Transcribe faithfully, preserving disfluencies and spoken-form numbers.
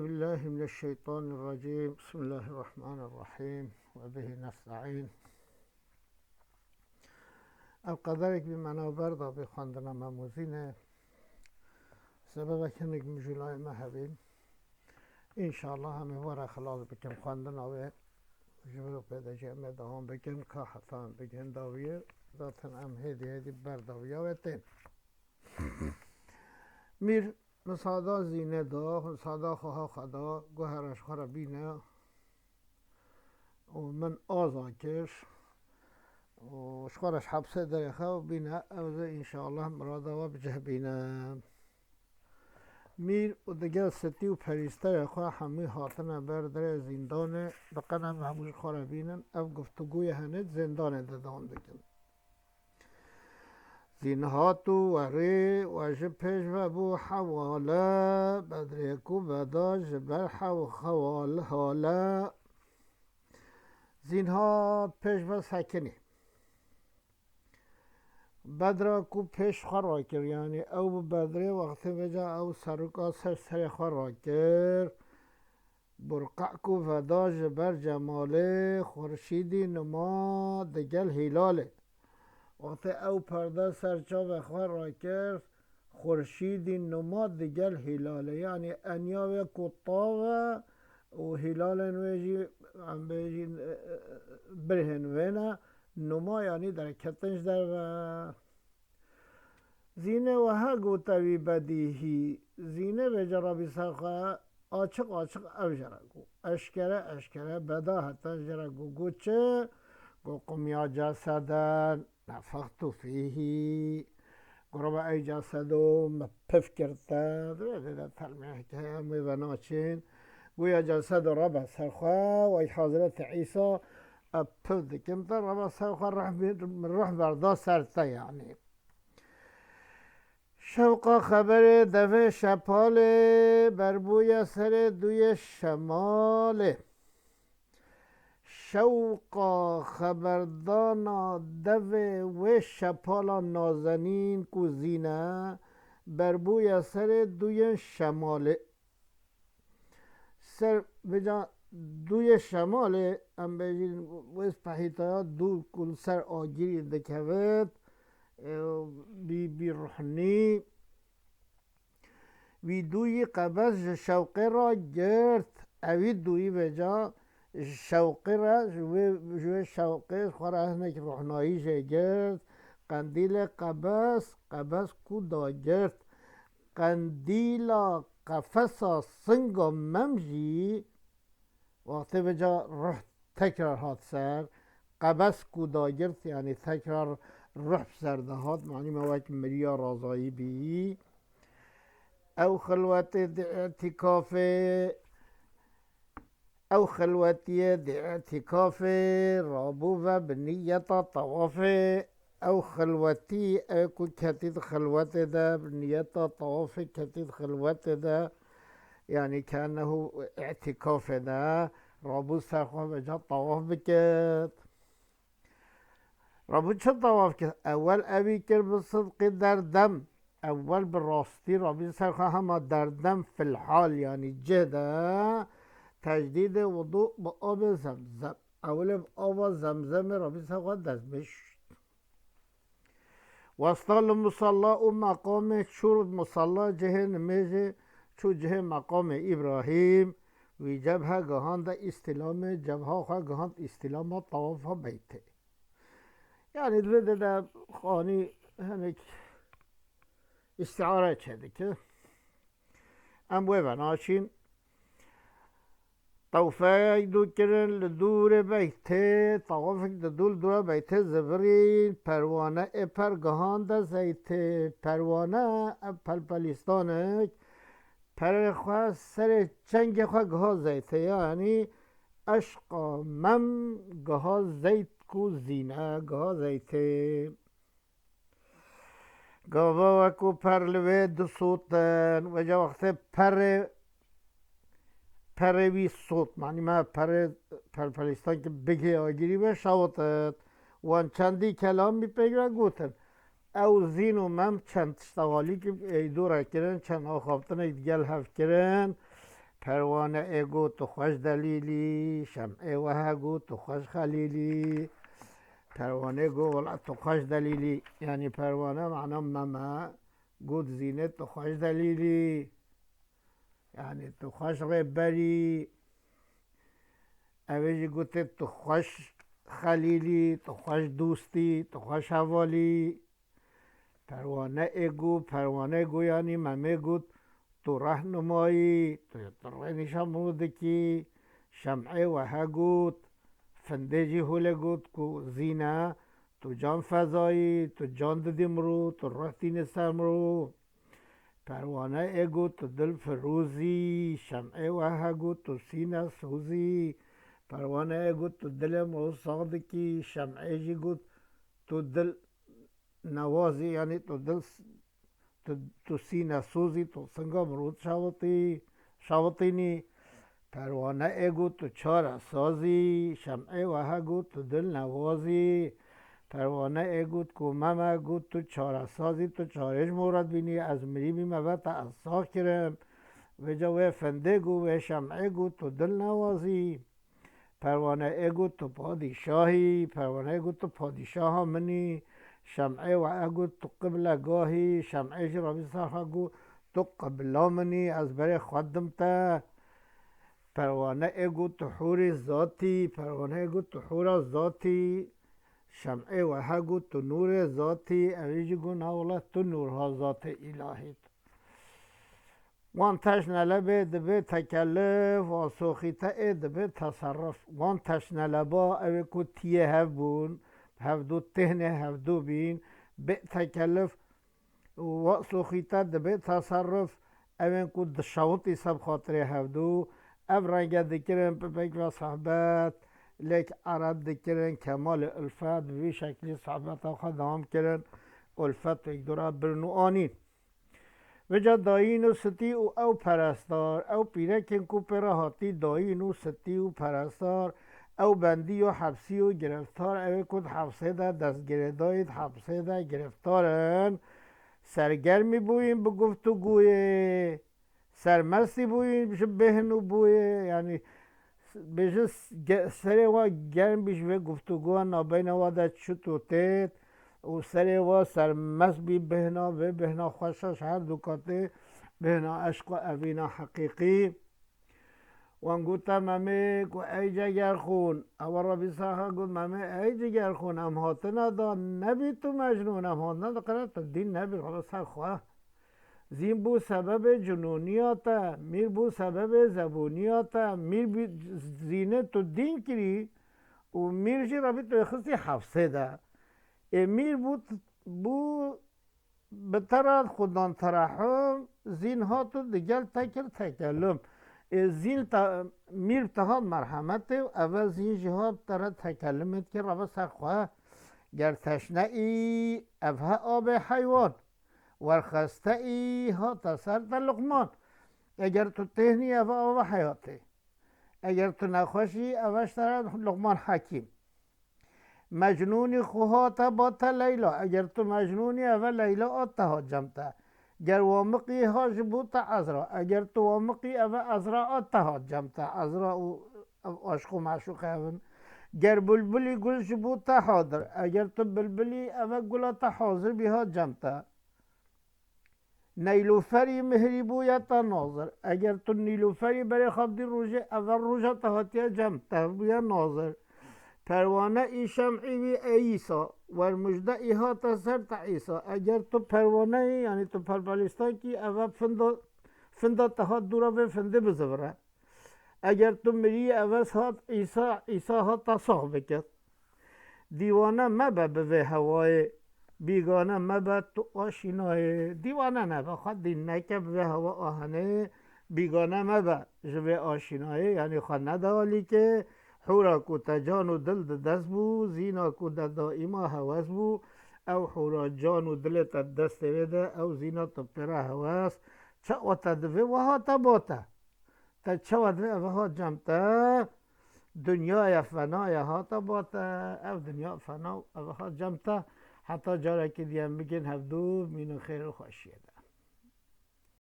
بالله من الشيطان الرجيم. بسم الله الرحمن الرحيم. وبه نستعين. Ev qederek bî me nav berda vê xwendina Mem û Zînê. Sebebek hinek mijûlayê me hebîn. Înşallah em ê were xilas bikin xwendina wê. Ji vir û pê de jî em ê dewam bikin, ka heta em bigihên dawiyê. Zaten em hêdî hêdî ber dawiya wê tên. Mîr misada Zînê da, misada xweha xwe da, got here ji xwe re bîne û min aza kir û ji xwe re ji hepsê derêxe û bîne, ez ê înşallah mirada we bi cih bînim. Mîr û digel sitî û perîsterê xwe hemû hatine ber derê zîndanê, diqene em hemû ji xwe re bînin, ev guftûgoyê hene di zîndanê de dewam dikin. Zîn hat û werê we ji pêş ve bû hewale, Bedrê ku veda ji ber hew xewal hale. Zîn hat pêş ve sekinî. Bedra ku pêş xwe rakir, yanî ew bi Bedrê wextê vêca ew serûka ser serê xwe rakir. Burqe ku veda ji ber cemalê, xurşîdî nima digel hîlalê. Wextê ew perde ser çavê xwe rakir, xurşîdî nima digel hîlalê. Yanî enya wê ku tav e û hîlalên wê jî, em bêjin, e, e, e, birhên wê ne, nima yanî derketin ji derve. Zînê wiha gote wî bedîhî. Zînê vêca Rebî ser xwe açiq açiq ev jê re got. Eşkere eşkere beda heta jê re got. Got çi? Got, "Qum ya ceseden nefextu fîhî." Got, "Reba ey cesedo me piv kir te." Divê de telmeheke em wê venaçin. Got, "Ya cesedo rebe ser xwe, wey Hazreti Îsa, ez piv dikim te, rebe ser xwe, ruh, ruh berda ser te yanî." Şewqa xeberê devê şepalê, berbûye serê duyê şemalê. Şewqa xeberdana devê wê şepala nazenîn ku Zîne, berbûye serê duyên şemalê. Ser vêca duyê şemalê, em bêjin, wê spehîtaya dû ku li ser agirî dikevit, e, bî, bî ruhnî. Wî dûyî qebes ji şewqê re girt. Ewî dûyî vêca ji şewqê re, ji wê, ji wê şewqê xwe re hinek ruhnayî jê girt. Qendîlê qebes, qebes ku dagirt. Qendîla qefesa singa Mem jî wextê vêca ruh tekrar hat ser, qebes ku dagirt, yanî tekrar ruh bi ser de hat, manî me wek miriya razayî bî. Ew xilwetê di îtîkafê Ew xilwetiyê di îtîkafê rabû ve bi niyeta tawafê. Ew xilwetî, ew ku ketî di xilwetê de, bi niyeta tawafê ketî di xilwetê de, yanî kenehu îtîkafê de, rabû ser xwe vêca tawaf bikit. Rabû çi tawaf kir? Ewel ewî kir bi sidqî derdem. Ewel bi rastî rabî ser xwe hema derdem fil hal, yanî cih de tecdîdê wudu bi abê zemzem. Ewilê bi ava zemzemê rabî ser xwe destmêj şûşt. Westa li musalla û meqamê çû musalla cihê nimêjê çû cihê meqamê Îbrahîm. Wî cebhe gihande îstîlamê, cebha xwe gihand îstîlama tawafa beytê. Yanî di vê de, de xanî hinek îstiare çêdike. Em wê venaçîn. Tewfek dû kirin li dûrê beytê, tawafek di dû li dûra beytê zivirîn, perwane ê per gihande zeytê. Perwane ev pelpelîstanek, perê xwe serê çengê xwe giha zeytê, yanî eşqa Mem giha zeyt ku Zîne giha zeytê. Gava wek ku per li wê disotin, vêca wextê perê, perê wî sot, manî me perê, perpelîstan ki bigê agirî ve şewitit. Wan çendî kelamî pêk ve gotin. Ew Zîn û Mem çend tişta walî ki êdû re kirin, çend axaftinek digel hev kirin. Perwane ê got tu xweş delîlî, Şem'ê wehe got tu xweş xelîlî. Perwane got wela tu xweş delîlî. Yanî perwane mana meme got zînê tu xweş delîlî. Yanî tu xweş rêberî. Ew ê jî gotê tu xweş xelîlî, tu xweş dostî, tu xweş hevalî. Perwane ê got, perwane got, yanî memê got, tu rehnumayî, tu, tu rênîşa mirû dikî. Şem'ê wehe got, findê jî holê got ku zîne, tu can fezayî, tu can didî mirû, tu reh tînî ser mirû. Perwane ê got tu dil firûzî, Şem'ê wehe got tu sîne sozî. Perwane ê got tu dilê mirû sax dikî, Şem'ê jî got tu dil newazî, yanî tu dil s-, tu, tu sîne sozî, tu singa mirû şawitî, şawitînî. Perwane ê got tu çaresazî, Şem'ê wehe got tu dil newazî. Perwane ê got ku meme got tu çaresazî, tu çarê ji min re dibînî, ez mirî bîme ve te ez sax kirim. Vêca wê findê got, wê Şem'ê got tu dil newazî. Perwane ê got tu padîşahî, perwane ê got tu padîşaha min î. Şem'ê wehe got tu qiblegahî, Şem'ê jî Rebî ser xwe got tu qibla min î, ez berê xwe didim te. Perwane ê got tu hûrê zatî, perwane ê got tu hûra zatî. Şem'ê wehe got tu nûrê zatî, ew ê jî got na wela tu nûrha zatê îlahî. Wan teşnelebê dibe tekelluf, wan soxîte ê dibe teserruf. Wan teşneleba ew ê ku tiyê hev bûn, hevdu têhnê hevdu bîn, bê tekelluf, wan soxîte dibe teserruf, ew ên ku dişewitî seb xatirê hevdu, ev renge dikirin pipek ve sohbet, lêk ereb dikirin kemalê ulfet, bi vî şeklî sohbeta xwe dewam kirin, ulfet wek dûra birin û anîn. Vêca dayîn û sitî û ew perestar, ew pîrekên ku pê re hatî dayîn û sitî û perestar, ew bendî û hepsî û giriftar, ew ê ku di hepsê de destgirêdayî di hepsê de giriftar in, sergermî bûyîn bi guftûgûyê, sermestî bûyîn ji bêhn û bûyê, yanî bêjin s-, ge-, serê wa germ bî ji vê guftûgoya nabeyna wa de çût û têt û serê wa sermest bî bêhna vê bêhna xweşa ji her du katê bêhna eşq û evîna heqîqî. Wan gote Memê ku ey cegerxûn, ewa Rebî ser xwe got Memê ey cigerxûn, em hatine da nebî tu mecnûn, em hatine diqire tu dîn nebî, Rebî ser xwe. Zîn bû sebebê cinûniya te, mîr bû sebebê zebûniya te, mîr bî, zînê tu dîn kirî û mîr jî Rebî tu xistî hefsê de. Ê mîr bû, bû bi te re xudan terehum, zîn hat û digel te kir tekellum. Ê zîn te, mîr te hat merhemetê û eve zîn jî hat te re tekellumê dikir, Rebî ser xwe. Ger teşne î, ev he abê heywan. Werxeste î, hate ser te Luqman. Eger tu têhnî, ev ava heyatê. Eger tu nexweş î, ev ji te re Luqman Hekîm. Mecnûnî xwe hate ba te Leyla. Eger tu mecnûnî, ev Leyla a te hat cem te. Ger wamiqî ha ji bo te Ezra. Eger tu wamiqî, ev Ezra a te hat cem te. Ezra û ev aşq û meşûq hev in. Ger bulbulî gul ji bo te hadir. Eger tu bilbilî, ev gula te hazir bî hat cem te. Neylûferî mihrî bûye te nazir. Eger tu nîlûferî berê xwe bidî rojê, ev roja te hatiye cem te bûye nazir. Perwane î şem'î wî ey Îsa, wer mujde î hate ser te Îsa. Eger tu perwane yî, yanî tu perpelîstan kî, ev finda, finda te hat dûra vê findê bizivire. Eger tu mirî, ev hat Îsa, Îsa hat te sax bikir. Dîwane mebe bi vê hewayê, bîgane mebe tu aşînayê. Dîwane nebe, xwe dîn neke bi vê hewa ahenê, bîgane mebe ji vê aşînayê, yanî xwe nede alîkê. Hûra ku te can û dil di dest bû, zîna ku de daîma hewes bû, ew hûra can û dilê te di destê wê de, ew zîna tu pê re hewes, çawa te divê, wiha te ba te. Te çawa divê, ev hat cem te. Dinyaya fenaya hate ba te, ev dinya fena, ev hat cem te. Heta carekî diye em bigên hevdû, mînin xêr û xweşiyê de.